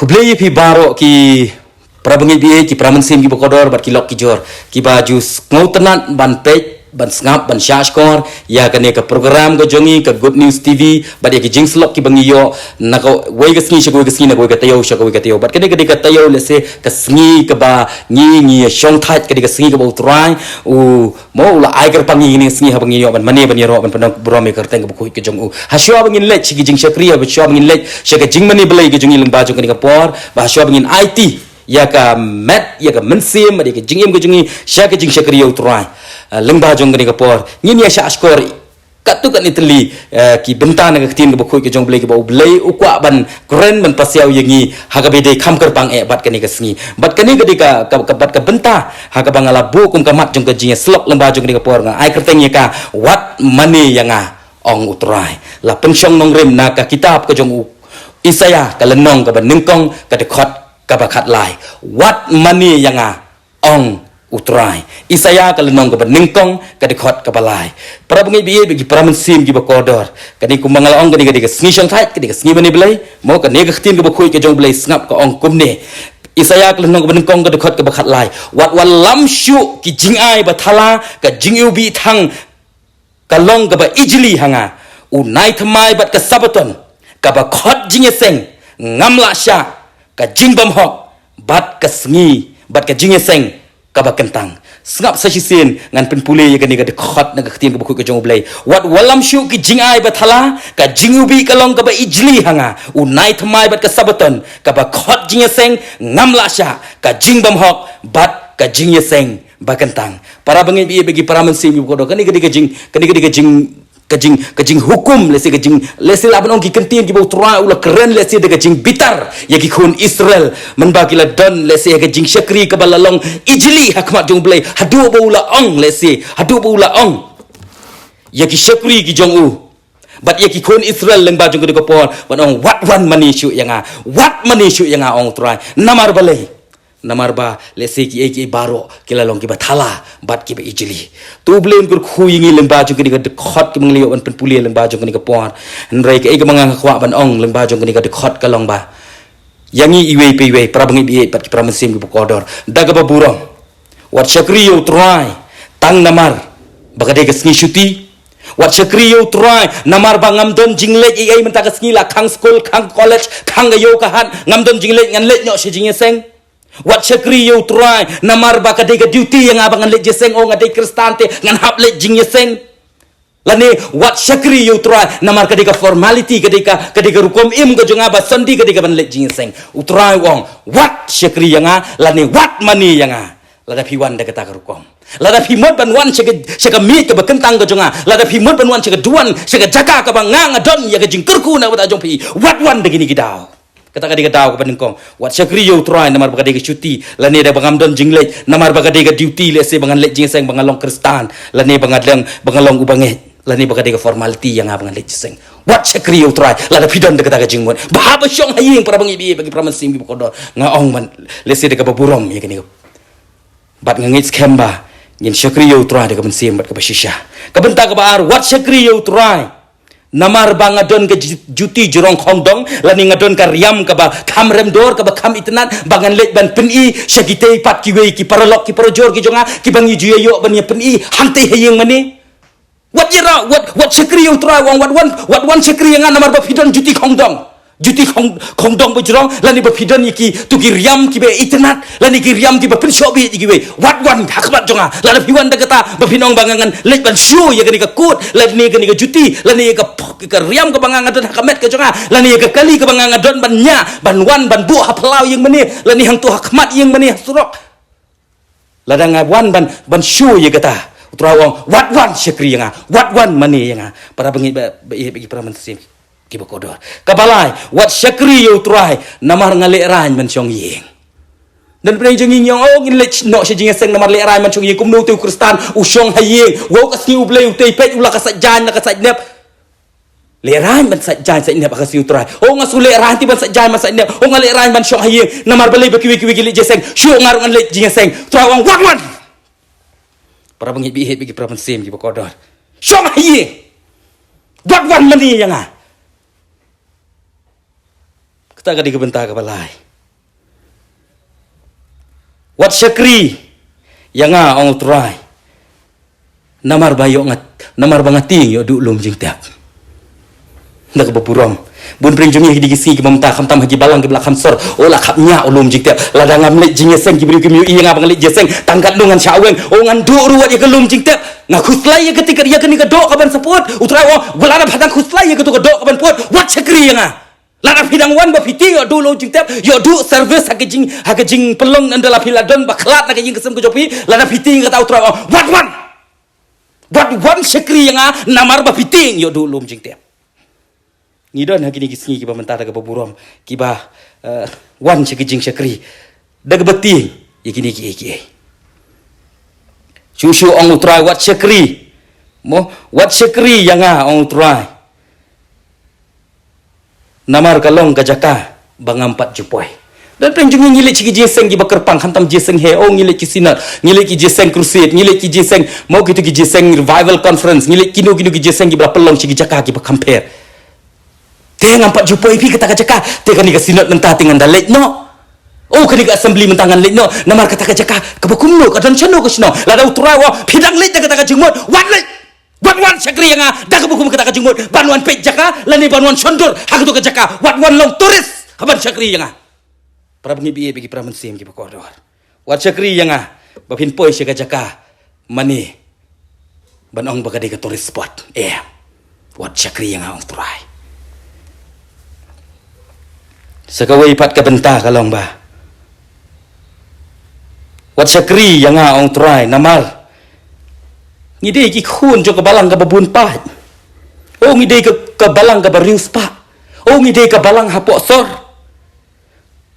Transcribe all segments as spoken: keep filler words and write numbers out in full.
Blei ïa phi baroh ki para bangeit baieit, ki para mynsiem kiba kordor bad ki lok ki jor kiba ju sngewtynnat ban peit, ban sngap, ban shah shkor ïa kane ka program ka jong ngi ka Good News T V bad ïa ki jingsyllok kiba ngi ïoh na kawei ka sngi sha kawei ka sngi, na kawei ka taïew sha kawei ka taïew. Bad kane ka dei ka taïew, lehse ka sngi kaba ngi ngi shong thait, ka dei ka sngi kaba U Trai u Mo u la ai kyrpang ïa ngi ha kane ka sngi haba ngin ïoh ban mane ban ïaroh ban pyndonkam burom ïa ka kyrteng kaba khuid ka jong u. Hashwa ba ngin leit sha ki jingshakri, hashwa ba ngin leit sha ka jingmane Blei ka jong ngi lyngba jong kane ka por, ba hashwa ba ngin aiti ïa ka met, ïa ka mynsiem bad ïa ka jingim ka jong ngi sha ka jingshakri ïa U Trai, ah, lyngba jong kane ka por, ngin ïa shah shkor katto katne tylli, eh, ki bynta na ka ktien kaba khuid ka jong U Blei, kiba U Blei u kwah ban kren, ban pasiaw ïa ngi ha kaba dei kham kyrpang eh bad kane ka sngi. Bad kane ka dei ka, ka, ka, bad ka bynta ha kaba nga la buh kum ka mat jong ka jingïasyllok lyngba jong kane ka por, nga ai kyrteng ïa ka, Wat mane ïa nga, ong U Trai. La pynshong nongrim na ka kitab ka jong u Isaïah, ka lynnong kaba nyngkong, ka dkhot kaba khatlai. Wat mane ïa nga, ong U Trai. Isaïah, ka lynnong kaba nyngkong, ka dkhot kaba lai. Para bangeit baieit bad ki para mynsiem kiba kordor, kane kumba nga la ong, kane ka dei ka sngi shong thait, ka dei ka sngi mane Blei. Mo, kane ka ktien kaba khuid ka jong U Blei, sngap, ka ong kumne. Isaïah, ka lynnong kaba nyngkong, ka dkhot kaba khatlai. Wat wallam shuh ki jingai ba thala, ka jingiwbih thang ka long kaba ijli ha nga. U nai thymmai bad ka Sabaton, kaba khot jingïaseng, ngam lah shah, ka jingbymhok, bad ka sngi, bad ka jingïaseng kaba kyntang. Sngap sa shisien, ngan pynpule ïa kane ka dkhot na ka ktien kaba khuid ka jong U Blei. Wat wallam shuh ki jingai ba thala, ka jingiwbih ka long kaba ijli ha nga. U nai thymmai bad ka Sabaton, kaba khot jingïaseng, ngam lah shah, ka jingbymhok, bad ka jingïaseng ba kyntang. Para bangeit baieit bad ki para mynsiem kiba kordor, kane ka dei ka jing, kane ka dei ka jing, ka jing, ka jinghukum, lehse ka jing, lehse lah ban ong ki kyntien kiba U Trai u la kren, lehse da ka jingbitar ïa ki khun Israel, mynba ki la don, lehse, ïa ka jingshakri kaba la long ijli ha khmat jong U Blei, haduh ba u la ong, lehse, haduh ba u la ong ïa ki shakri ki jong u bad ïa ki khun Israel lyngba jong kane ka por, ban ong, Wat wan mane shuh ïa nga, wat mane shuh ïa nga, ong U Trai. Namar balei? Namar ba lehse kiei kiei baroh ki la long kiba thala bad kiba ijli. To U Blei un kyrkhu ïa ngi lyngba jong kane ka dkhot kaba ngi la ïoh ban pynpule lyngba jong kane ka por. Hynrei kaei kaba nga kwah ban ong lyngba jong kane ka dkhot ka long ba, ïa ngi iwei pa iwei, para bangeit baieit bad ki para mynsiem kiba kordor, da kaba burom, wat shakri ïa U Trai tang namar ba ka dei ka sngi shuti. Wat shakri ïa U Trai namar ba ngam don jingleit ei ei mynta ka sngi, la khang skul, khang college, khang ka ïew ka hat, ngam don jingleit, ngan leit noh sha jingïaseng. Wat shakri ïa U Trai namar ba ka dei ka duty ïa nga ba ngan leit jingïaseng, oh, nga dei Khristan te ngan hap leit jingïaseng. Lane wat shakri ïa U Trai namar ka dei ka formality, ka dei ka, ka dei ka rukom im ka jong nga ba Sunday ka dei kaban leit jingïaseng. U Trai u ong, wat shakri ïa nga, lane wat mane ïa nga. Lada phi wan da kata ka rukom, lada phi mut ban wan sha ka, sha ka miej kaba kyntang ka jong nga, lada phi mut ban wan sha ka duwan, sha ka jaka kaba nga nga don ïa ka jingkyrkhu na ka bynta jong phi, wat wan da kine ki daw. Kata ka dei ka daw kaba nyngkong. Wat shakri ïa U Trai namar ba ka dei ka shuti, lane da ba ngam don jingleit, namar ba ka dei ka duty, lehse ba ngan leit jingïaseng, ba nga long Khristan, lane ba nga long, ba nga long u bangeit, lane ba ka dei ka formality ïa nga ba ngan leit jingïaseng. Wat shakri ïa U Trai lada phi don da kata ka jingmut. Ba haba shong ha ïing, para bangeit baieit bad ki para mynsiem kiba kordor, nga ong ban, lehse da kaba burom ïa kane ka, bad nga ngeit skhem ba ngin shakri ïa U Trai da ka mynsiem bad kaba shisha. Ka bynta kaba ar, wat shakri ïa U Trai namar ba nga don ka ju-, juti jrong khongdong, lane nga don ka riam kaba kham remdor, kaba kham itynnad, ba ngan leit ban pyni sha kitei pat kiwei ki paralok, ki parajor ki jong nga, kiba ngi ju ïa ïoh ban ïa pyni hangtei ha ïing mane. Wat ïa ra, wat, wat shakri ïa U Trai, wat, wat wan, wat wan shakri ïa nga namar ba phi don juti khongdong. Juti khong, khongdong ba jrong, lane ba phi don ïa ki, to ki riam kiba itynnad, lane ki riam kiba pynshoh beit ïa kiwei. Wat wan ha khmat jong nga, lada phi wan da kata, ba phin ong ba nga ngan leit ban shu ïa kane ka coat, lane kane ka juti, lane ïa ka, ka riam kaba nga nga don ha ka met ka jong nga, lane ïa ka kali kaba nga nga don ban ñiah, ban wan, ban buh ha phyllaw ïing mane, lane hangto ha khmat ïing mane ha surok. Lada nga wan ban, ban shu ïa kata, U Trai u ong, wat wan shakri ïa nga, wat wan mane ïa nga. Para bangeit ba, ba, ba, ba, para mynsiem kiba kordor. Kaba lai, wat shakri ïa U Trai namar nga lehraiñ ban shong ïing. Don pdeng jong ngi ngi ong, oh, ngin leit noh sha jingïaseng namar lehraiñ ban shong ïing, kumno utei u Khristan u shong ha ïing, wow, ka sngi U Blei utei, peit, u la ka sait jaiñ, la ka sait nep. Lehraiñ ban sait jaiñ sait nep ha ka sngi U Trai. Oh, nga shu lehraiñ te ban sait jaiñ ban sait nep. Oh, nga lehraiñ ban shong ha ïing. Namar balei ba kiwei kiwei ki leit jingïaseng, shu nga ruh ngan leit jingïaseng. U Trai u ong, wat wan. Para bangeit baieit bad ki para mynsiem kiba kordor, shong ha ïing. Wat wan mane ïa nga. Kata ka dei ka bynta kaba lai. Wat shakri ïa nga, ong U Trai. Namar ba ïoh nga, namar ba nga tieng ïoh duh lum jingtep. Da kaba burom. Bun pyrshah jong ngi ha kine ki sngi kiba mynta, khamtam ha ki balang kiba la kham sor, oh la kham ñiah u lum jingtep. Lada ngam leit jingïaseng, ki briew kim ïohi ïa nga ba nga leit jingïaseng, tang katno ngan shah weng, oh ngan duh ruh wat ïa ka lum jingtep. Nga khuslai ïa kata, ïa kane ka doh kaban sa put. U Trai u ong, wat lada phi dang khuslai ïa kato ka doh kaban put, wat shakri ïa nga. Lada phi dang wan ba phi tieng ïoh duh lum jingtep, ïoh duh service ha ka jing, ha ka jingpynlong, ynda la phi la don ba khlad na ka ïing ka sem ka jong phi, lada phi tieng, kata U Trai u ong, wat wan. Wat wan shakri ïa nga, namar ba phi tieng ïoh duh lum jingtep. Ngi don ha kine ki sngi kiba mynta da kaba burom, kiba, eh, wan sha ki jingshakri da kaba tieng ïa kine kiei kiei. Shuh shuh, ong U Trai, wat shakri. Mo, wat shakri ïa nga, ong U Trai. Namar ka long ka jaka ba ngam pat ju poi. Don pdeng jong ngi, ngi leit sha ki jingïaseng kiba kyrpang, khamtam jingïaseng heh, oh ngi leit ki synod, ngi leit ki jingïaseng crusade, ngi leit ki jingïaseng, mo, kito ki jingïaseng revival conference, ngi leit kino kino ki jingïaseng kiba la pynlong sha ki jaka kiba kham pher. Te ngam pat ju poi phi kata ka jaka, te kane ka synod mynta te ngan da leit noh. Oh, kane ka assembly mynta ngan leit noh, namar kata ka jaka kaba kumno, ka don shano ka shnong. Lada U Trai u ong phi dang leit da kata ka jingmut, wat leit. Wat wan shakri ïa nga da kaba kum kata ka jingmut, ban wan peit jaka lane ban wan shon dur ha kato ka jaka, wat wan long tourist ha ban shakri ïa nga. Para bangeit ba ïeit bad ki para mynsiem kiba kordor, wat shakri ïa nga ba phin poi sha ka jaka mane ban ong ba ka dei ka tourist spot. Em. Wat shakri ïa nga, ong U Trai. Sa kawei pat ka bynta ka long ba wat shakri ïa nga, ong U Trai, namar ngi dei ki khun jong ka balang kaba bun paid. Oh, ngi dei ka, ka balang kaba riewspah. Oh, ngi dei ka balang hapoh sor.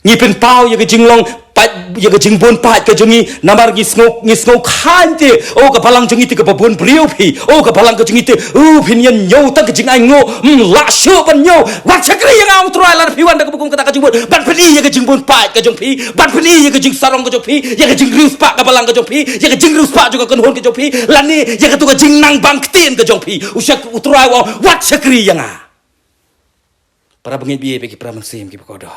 Ngi pynpaw ïa ka jinglong paid, ïa ka jingbun paid ka jong ngi, namar ngi sngew, ngi sngew khlaiñ te. Oh, ka balang jong ngi te kaba bun briew phi. Oh, ka balang ka jong ngi te, oh, phin ïa ñiew tang ka jingainguh. Hmm, lah shuh ban ñiew. Wat shakri ïa nga, ong U Trai, lada phi wan da kaba kum kata ka jingmut ban pyni ïa ka jingbun paid ka jong phi, ban pyni ïa ka jingsarong ka jong phi, ïa ka jingriewspah ka balang ka jong phi, ïa ka jingriewspah jong ka kynhun ka jong phi, lane ïa kato ka jingnang bang ktien ka jong phi. U shak-, U Trai u ong, wat shakri ïa nga. Para bangeit ba ïeit bad ki para mynsiem kiba kordor,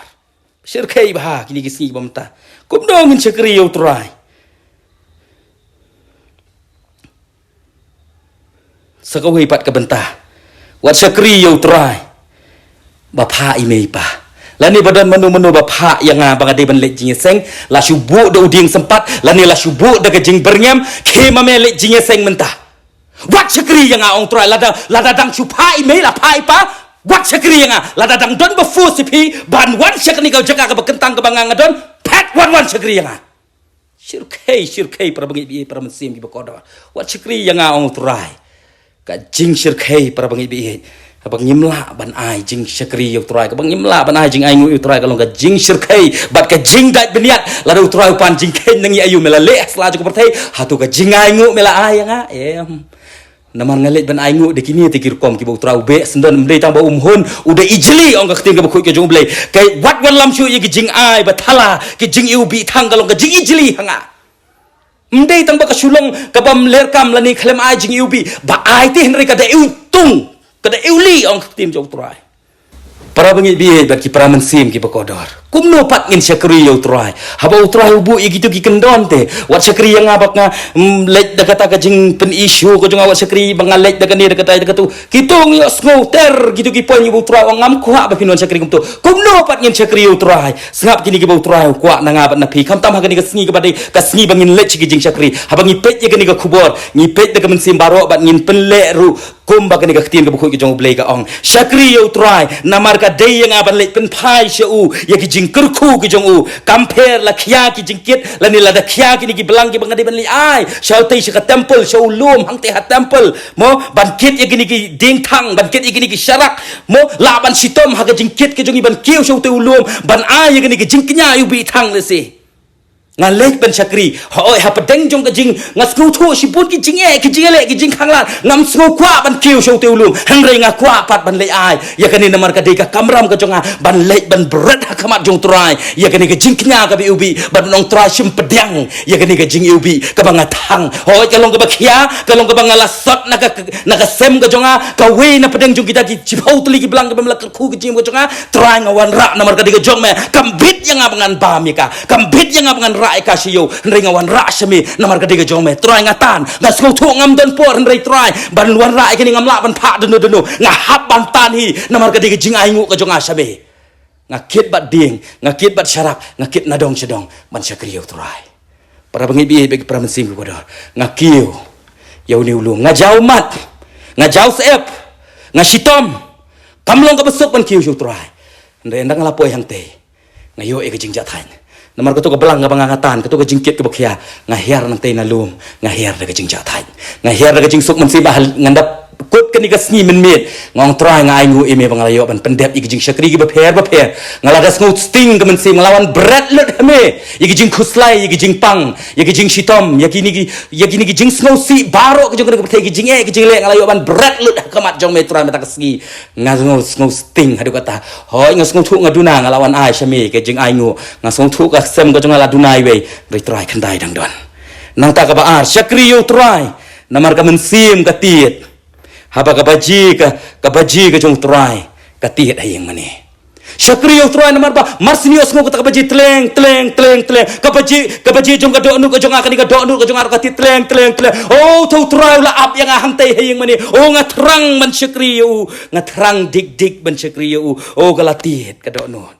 shyrkhei bha ha kine ki sngi kiba mynta. Kumno ngin shakri ïa U Trai? Sa kawei pat ka bynta, wat shakri ïa U Trai ba phah i mei i pa. Lane ba don mano mano ba phah ïa nga ba nga dei ban leit jingïaseng, la shu buh da u dieng sympat lane la shu buh da ka jingbyrngem, khie ma me leit jingïaseng mynta. Wat shakri ïa nga, ong U Trai, lada, lada dang shu phah i mei, la phah i pa. Wat shakri ïa nga, lada dang don ba force ïa phi ban wan sha kane ka jaka kaba kyntang kaba nga nga don, phet, wat wan shakri ïa nga. Shyrkhei, shyrkhei para bangeit ba ïeit, para mynsiem kiba kordor, wat shakri ïa nga, ong U Trai. Ka jingshyrkhei para bangeit ba ïeit, kaba ngim lah ban ai jingshakri ïa U Trai, kaba ngim lah ban ai jingainguh ïa U Trai, ka long ka jingshyrkhei bad ka jingdait bniat. Lada U Trai u pan jingkheiñ na ngi, aïu me la leh ha sla jong ka pyrthei? Hato ka jingainguh me la ai ïa nga? Em. Namar nga leit ban ainguh da kine te ki rukom kiba U Trai u beh syndon, ym dei tang ba um hun, u da ijli, ong ka ktien kaba khuid ka jong U Blei. Ka wat wanlam shuh ïa ki jingai ba thala, ki jingiwbih thang, ka long ka jingijli ha nga. Ym dei tang ba ka shu long kaba ym leh kam lane khlem ai jingiwbih, ba ai te hynrei ka da iwtung, ka da iwli, ong ka ktien jong U Trai. Para bangeit ba ïeit bad ki para mynsiem kiba kordor, kumno pat ngin shakri ïa U Trai haba U Trai u buh ïa kito ki kyndon te? Wat shakri ïa nga ba nga, mm, leit da kata ka jingpyni show ka jong nga, wat shakri ba nga leit da kane da kata da kato. Kito ngi ïohsngew ter kito ki point ba U Trai u ong ngam kwah ba phin wan shakri kumto. Kumno pat ngin shakri ïa U Trai? Sngap kine kiba U Trai u kwah na nga bad na phi, khamtam ha kane ka sngi kaba dei ka sngi ba ngin leit sha ki jingshakri. Haba ngi peit ïa kane ka khubor, ngi peit da ka mynsiem baroh bad ngin pynleh ruh kumba kane ka ktien kaba khuid ka jong U Blei ka ong. Shakri ïa U Trai, namar ka dei ïa nga ban leit pynphai sha u ïa ki jingkyrkhu ki jong u. Kam pher la khia ki jingkit lane lada khia kine ki balang kiba nga dei ban leit ai sha utei sha ka temple, sha u lum hangtei ha temple. Mo, ban kit ïa kine ki diengthang, ban kit ïa kine ki sharak. Mo, lah ban shitom ha ka jingkit ka jong ngi ban kiew sha utei u lum, ban ai ïa kine ki jingkñia iwbih thang lehse. Nga leit ban shakri. Hooid, hapdeng jong ka jing, nga sngewthuh shibun ki jingeh, ki jingeh, ki jingkhanglad. Ngam sngew kwah ban kiew sha utei u lum. Hynrei nga kwah pat ban leit ai ïa kane namar ka dei ka kamram ka jong nga ban leit ban bret ha khmat jong U Trai ïa kane ka jingkñia kaba iwbih, ban ong Trai shim pdiang ïa kane ka jingiwbih kaba nga thang. Hooid, ka long kaba khia, ka long kaba nga la sot na ka, na ka sem ka jong nga, kawei na pdeng jong kita ki shiphew tylli ki balang kiba me la kyrkhu ka jingim ka jong nga. Trai, nga wanrah namar ka dei ka jong me. Kam bit ïa nga ba ngan bam ïa ka. Kam bit ïa nga ba ngan rah ïa ka sha ïew, hynrei nga wanrah sha me namar ka dei ka jong me. Trai nga tan, nga sngewthuh ngam don por hynrei Trai ban wanrah ïa kane, ngam lah ban phah dano dano, nga hap ban tan hi namar ka dei ka jingainguh ka jong nga sha me. Nga kit bad dieng, nga kit bad sharak, nga kit nadong shadong ban shakri ïa u Trai. Para bangeit baieit bad para mynsiem ki ba kordor, nga kiew ïa une u lum, nga jaw mat, nga jaw syep, nga shitom. Kam long kaba suk ban kiew sha u Trai. Hynrei ynda nga la poi hangtei, nga ïoh ïa ka jingjahthait. Namar kato ka balang kaba nga, nga tan, kato ka jingkit kaba khia, nga hiar nangtei na lum, nga hiar da ka jingjahthait, nga hiar da ka jingsuk mynsiem ba hal-, ngan da kut kane ka sngi mynmiet, nga ong Trai, nga ainguh ïa me ba nga la ïoh ban pyndep ïa ka jingshakri kiba pher bapher. Nga la da sngewsting ka mynsiem, nga la wan bret lut ha me ïa ka jingkhuslai, ïa ka jingpang, ïa ka jingshitom, ïa kine ki, ïa kine ki jingsngewsih baroh ka jong kane ka pyrthei, ka jingeh ka jingleh, nga la ïoh ban bret lut ha khmat jong me Trai mynta ka sngi. Nga sngew, sngewsting haduh katta. Hooid, nga sngewthuh nga duna, nga la wan ai sha me ka jingainguh. Nga sngewthuh ka sem ka jong nga la duna iwei, hynrei Trai, khyndai dang don. Nangta kaba ar, shakri ïa u Trai namar ka mynsiem ka tied. Haba ka baje ka, ka baje ka jong u Trai ka tied ha ïing mane. Shakri ïa u Trai namar ba mar sien ïohsngew kata ka baje tleng tleng tleng tleng. Ka baje, ka baje jong ka dohnud ka jong nga, kane ka dohnud ka jong nga ruh ka tied tleng tleng tleng. O, to u Trai u la ap ïa nga hangtei ha ïing mane. O, nga thrang ban shakri ïa u, nga thrang dik dik ban shakri ïa u. O, ka la tied ka dohnud.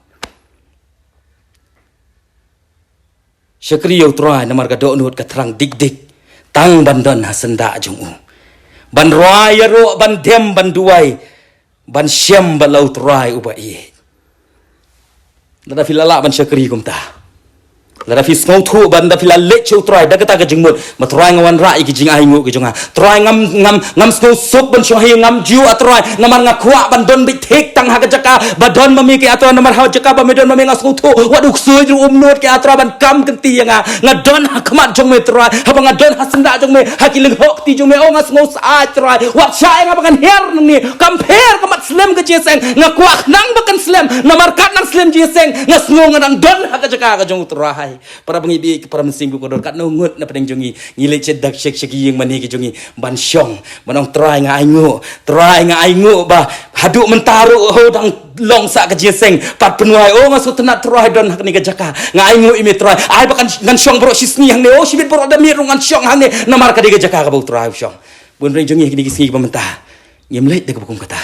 Shakri ïa u Trai namar ka dohnud ka thrang dik dik tang ban don ha syndah jong u, ban rwai ïaroh, ban dem, ban duwai, ban shem bad la u Trai uba ïeit. Lada phi la lah ban shakri kumta, lada phi sngewthuh, ban da phi la leit sha u Trai da kata ka jingmut, ma Trai, nga wanrah ïa ki jingainguh ki jong nga. Trai, ngam, ngam, ngam sngewsuk ban shong ha ïing, ngam ju, ah Trai, namar nga kwah ban don beit thik tang ha ka jaka ba don ma me, ki ah Trai, namar ha ka jaka ba me don ma me nga sngewthuh wat u ksuid ruh um nud, ki ah Trai, ban kam kynti ïa nga. Nga don ha khmat jong me Trai, haba nga don ha syndah jong me, ha ki lynghong kti jong me, o, nga sngewsih Trai, wat shah ïa nga ba ngan hiar nangne. Kam pher ka mat slem ka jingïaseng, nga kwah khnang ba kan slem, namar kat nang slem jingïaseng nga sngew nga dang don ha ka jaka ka jong u Trai. Para bangeit baieit, para mynsiem ki ba kordor, katno ngut na pdeng jong ngi ngi leit sha dak, sha, sha ki ïing mane ki jong ngi ban shong, ban ong Trai nga ainguh, Trai nga ainguh ba haduh mynta ruh, ho, dang long sah ka jingïaseng, pat pynwai, o, nga sngewtynnat Trai don ha kane ka jaka, nga ainguh ïa me Trai, ai ba kan, ngan shong baroh shisngi hangne, o, shibit baroh da miet ruh ngan shong hangne, namar ka dei ka jaka kaba u Trai u shong. Bun pdeng jong ngi ha kine ki sngi kiba mynta ngim leit da kaba kum kata.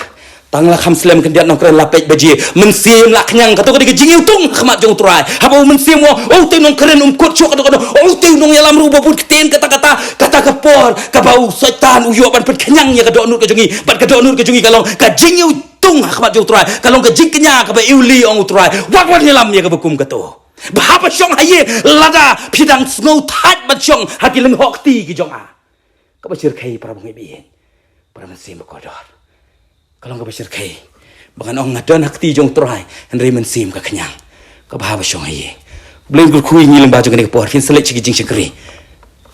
Tang la kham slem khyndiat nongkren la peit baje, mynsiem la khñiang, kato ka dei ka jingïutung ha khmat jong u Trai. Haba u mynsiem u ong, o, utei u nongkren um kut shuh kato kato, o, utei u nongïalam ruh ba bun ktien kata kata, kata ka por kaba u Soitan u ïoh ban pynkhñiang ïa ka dohnud ka jong ngi, bad ka dohnud ka jong ngi ka long ka jingïutung ha khmat jong u Trai, ka long ka jingkñia kaba iwli, ong u Trai. Wat, wat ïalam ïa kaba kum kato. Ba haba shong ha ïing, lada phi dang sngewthait ban shong ha ki lynghong kti ki jong nga. Kaba shyrkhei, para bangeit baieit, para mynsiem ba kordor, ka long kaba shyrkhei ba ngan ong nga don ha kti jong u Trai, hynrei mynsiem ka khñiang. Kaba haba shong ha ïing. Blei un kyrkhu ïa ngi lyngba jong kane ka por, phin sa leit sha ki jingshakri.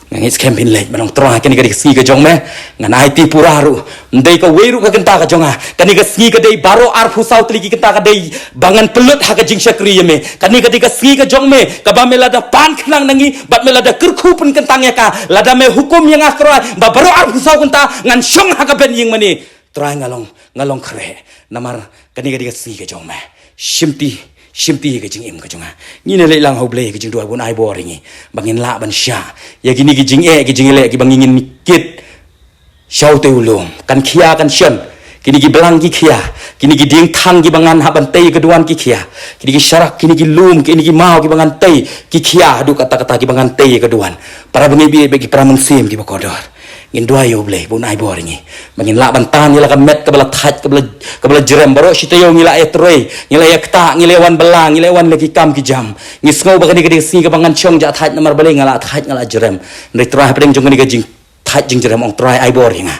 Nga ngeit skhem phin leit, ban ong Trai, kane ka dei ka sngi ka jong me. Ngan aiti pura ruh, ym dei kawei ruh ka kynta ka jong nga. Kane ka sngi ka dei baroh arphew saw tylli ki kynta, ka dei ba ngan pynlut ha ka jingshakri ïa me. Kane ka dei ka sngi ka jong me, kaba me la da pan khnang na ngi bad me la da kyrkhu pynkyntang ïa ka. Lada me hukum ïa nga Trai ba baroh arphew saw kynta ngan shong ha ka bench ïing mane, Trai, nga long, nga long khreh, namar kane ka dei ka sngi ka jong me. Shimti, shimti ïa ka jingim ka jong nga. Ngin ïa leit lang ha U Blei ha ka jingduwai, bun ai bor ïa ngi ba ngin lah ban shah ïa kine ki jingeh ki jingïaleh kiba ngi ngin kit sha utei u lum. Kan khia kan shon. Kine ki blang ki khia. Kine ki diengthang kiba ngan hap ban tei ïa ka duwan ki khia. Kine ki sharak, kine ki lum, kine ki maw kiba ngan tei ki khia haduh katta katta kiba ngan tei ïa ka duwan. Para bangeit baieit bad ki para mynsiem kiba kordor, ngin duwai ïa U Blei ba un ai bor ïa ngi ba ngin lah ban tan ïa la ka met kaba la thait, kaba la, kaba la jrem. Baroh shi taïew ngi la ïa trei, ngi la ïa ktah, ngi la ïa wan bylla, ngi la ïa wan leh ki kam ki jam. Ngi sngew ba kane ka dei ka sngi kaba ngan shong jahthait namar balei, nga la thait, nga la jrem. Hynrei Trai, hapdeng jong kane ka jing thait jingjrem, ong Trai, ai bor ïa nga.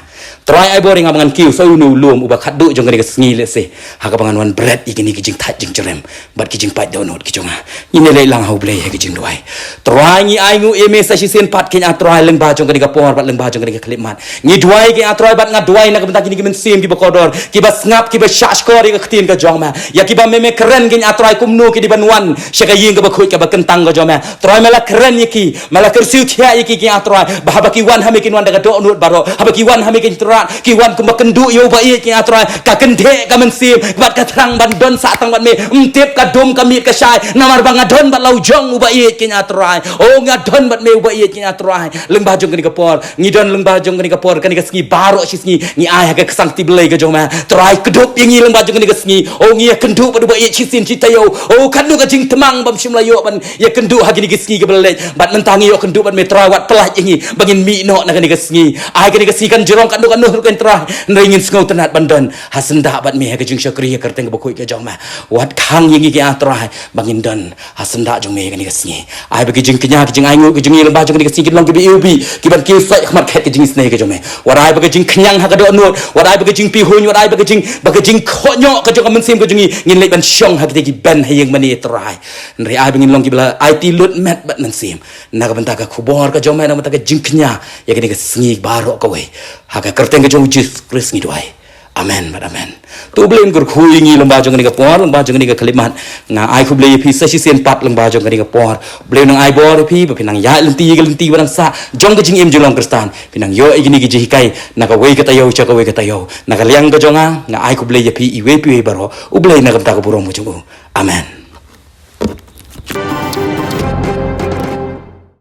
Trai, ai bor ïa nga ba ngan kiew sa une u lum uba khatduh jong kane ka sngi lehse, ha kaba ngan wan bret ïa kine ki jingthait jingjrem bad ki jingpait dohnud ki jong nga. Ngin ïa leit lang ha U Blei ha ka jingduwai. Trai, ngi ainguh ïa me sa shisien pat, keiñ ah Trai, lyngba jong kane ka por bad lyngba jong kane ka khyllipmat. Ngi duwai, keiñ ah Trai, bad nga duwai na ka bynta kine ki mynsiem kiba kordor, kiba sngap, kiba shahshkor ïa ka ktien ka jong me. Ïa kiba me, me kren, keiñ ah Trai, kumno ki dei ban wan sha ka ïing kaba khuid kaba kyntang ka jong me. Trai, me la kren ïa ki, me la kyrsiew thiah ïa ki, keiñ ah Trai, ba haba ki wan ha me kin wan da ka dohnud baroh, haba ki wan ha me, keiñ Trai, ki wan kumba kynduh ïa u ba ïeit ki nga Trai, ka kyndit ka mynsiem, bad ka thrang ban don sah tang bad me, ym tip ka dum ka miet ka shai, namar ba nga don bad la u jong u ba ïeit ki nga Trai. O nga don bad me u ba ïeit ki nga Trai. Lyngba jong kane ka por, ngi don lyngba jong kane ka por, kane ka sngi baroh shi sngi, ngi ai ha ka ksang kti Blei ka jong me. Trai kdup ïa ngi lyngba jong kane ka sngi. O ngi ïa kynduh bad u ba ïeit shisien shi taïew. O katno ka jingtmang bym shym la ïoh ban ïa kynduh ha kine ki sngi kiba la leit. Bad mynta ngi ïoh kynduh bad me Trai wat pyllait ïa ngi. Ba ngin mih noh na kane ka sngi. Ai kane ka sngi kan jrong katno katno ruh kan Trai. Hynrei ngin sngewtynnat ban don. Ha syndah bad me ha ka jingshakri ha ka kyrteng kaba khuid ka jong me. Wat khang ïa ngi ki nga Trai. Ba ngin don. Ha syndah jong me ha kane ka sngi. Ai ba ki jingkñia ki jingainguh ki jong ngi lyngba jong kane ka sngi kin long kiba iwbih. Kiban kiew sait ha khmat khet ka jingisynei ka jong me. Wat ai ba ka jingkñia ha ka dohnud. Wat ai ba ka jingpihuiñ. Wat ai ba ka jing, ba ka jingkhohñioh ka jong ka mynsiem ka jong ngi. Ngin leit ban shong ha kita ki ben ha ïing mane Trai. Hynrei ai ba ngin long kiba la aiti lut met bad mynsiem. Na ka bynta ka khubor ka jong me, na ka bynta ka jingkñia. Ïa kane ka sngi baroh kawei. Ha ka kyrteng ka jong u Jisu Khrist ngi duwai. Amen bad amen. To U Blei un kyrkhu ïa ngi lyngba jong kane ka por, lyngba jong kane ka khyllipmat. Nga ai khublei ïa phi sa shisien pat lyngba jong kane ka por. U Blei un nang ai bor ïa phi, ba phin nang ïaid lynti ïa ka lynti ba nang sah jong ka jingim jong u Khristan. Phin nang ïoh ïa kine ki jinghikai na kawei ka taïew sha kawei ka taïew. Na ka liang ka jong nga, nga ai khublei ïa phi iwei pa iwei baroh. U Blei na ka bynta ka burom ka jong u. Amen.